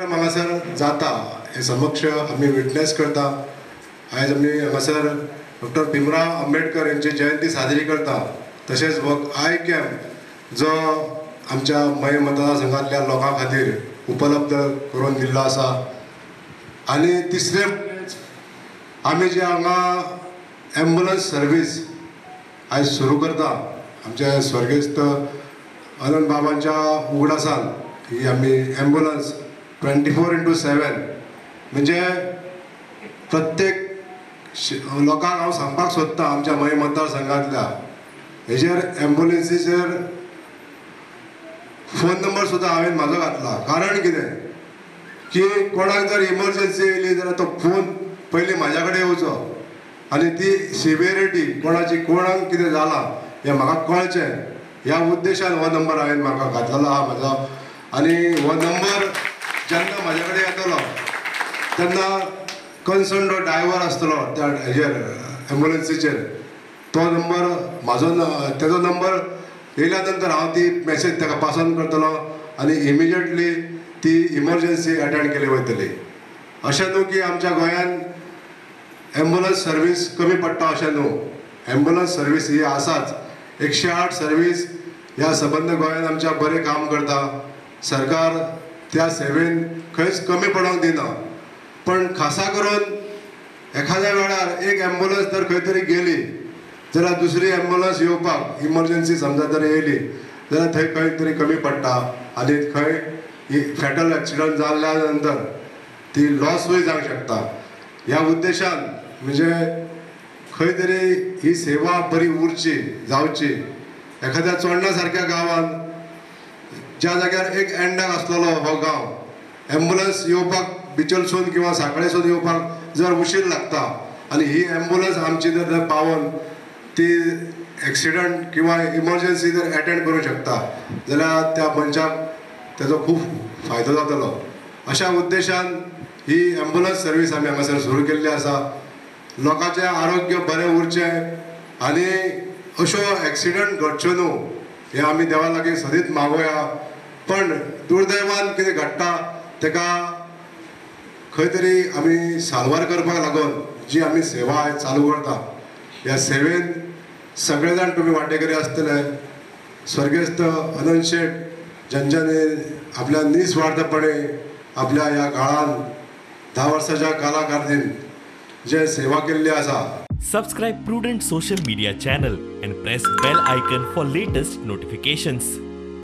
हांगासर जाता हे समक्ष आमी विटनेस करता. आयज आमी हांगासर डॉक्टर भीमराव आंबेडकर यांची जयंती साजरी करता. तशेंच हो I camp जो आमच्या मये मतदारसंघातल्या लोकां खातीर उपलब्ध करून दिल्लो आसा. आनी तिसरें आमी जे हांगा एम्बुलन्स सर्वीस आयज सुरू करता, आमच्या स्वर्गेस्त अनंत बाबांच्या उगडासान ही आमी एम्बुलन्स 24x7 म्हणजे प्रत्येक लोकांक हांव सांगपाक सोदतां आमच्या मये मतदारसंघातल्या हेजेर एम्बुलन्सीचेर फोन नंबर सुद्दां हांवें म्हाजो घातला. कारण कितें की कोणाक जर इमर्जन्सी येयली जाल्यार तो फोन पयलीं म्हाज्या कडेन येवचो आनी ती सिवियरिटी कोणाची कोणाक कितें जालां हें म्हाका कळचें ह्या उद्देशान हो नंबर हांवें म्हाका घातलेलो आहा म्हाजो. आनी हो नंबर जेन्ना म्हाज्या कडेन येतलो तेन्ना कन्सर्न जो ड्रायव्हर आसतलो त्या हेजेर एम्बुलन्सीचेर तो नंबर म्हाजो तेजो नंबर येयल्या नंतर हांव ती मॅसेज ताका पास ऑन करतलो आनी इमिजिएटली ती इमर्जन्सी अटेंड केली वयतली. अशें न्हू की आमच्या गोंयांत एम्बुलन्स सर्वीस कमी पडटा अशें न्हू, एम्बुलन्स सर्वीस ही आसाच. 108 सर्वीस ह्या सबंद गोंयांत आमच्या बरें काम करता. सरकार त्या सेवेन खंयच कमी पडोंक दिना. पण खासा करून एखाद्या वेळार एक एम्बुलन्स जर खंय तरी गेली जाल्यार दुसरी एम्बुलन्स येवपाक इमर्जन्सी समजा जर येयली जाल्यार थंय खंय तरी कमी पडटा आनी खंय फेटल एक्सिडंट जाल्ल्या नंतर ती लॉसूय जावंक शकता. ह्या उद्देशान म्हणजे खंय तरी ही सेवा बरी उरची जावची. एखाद्या चोडणा सारक्या गांवांत ज्या जाग्यार एक एंडाक आसलेलो हो गांव एम्बुलन्स येवपाक बिचलसून किंवा सांखळेसून येवपाक जर उशीर लागता आनी ही एम्बुलन्स आमची जर पावोन ती एक्सिडंट किंवा इमर्जन्सी जर एटेंड करूंक शकता जाल्यार त्या मनशाक तेजो खूब फायदो जातलो. अशा उद्देशान ही एम्बुलन्स सर्वीस आमी हांगासर सुरू केल्ली आसा. लोकांचें आरोग्य बरें उरचें आनी अश्यो एक्सिडंट घडच्यो न्हू हें आमी देवा लागीं सदींच मागोया. पण दुर्दैवान कितें घडटा तेका खंय तरी आमी साल्वार करपाक लागून जी आमी सेवा आयज चालू करता ह्या सेवेन सगळे जाण तुमी वांटेकरी आसतले. स्वर्गेस्त अनंत शेट ज्यांच्यानी आपल्या निस्वार्थपणे आपल्या ह्या काळान 10 वर्साच्या कालाकार्दीन जे सेवा केल्ली आसा. Subscribe Prudent social media channel and press bell icon for latest notifications.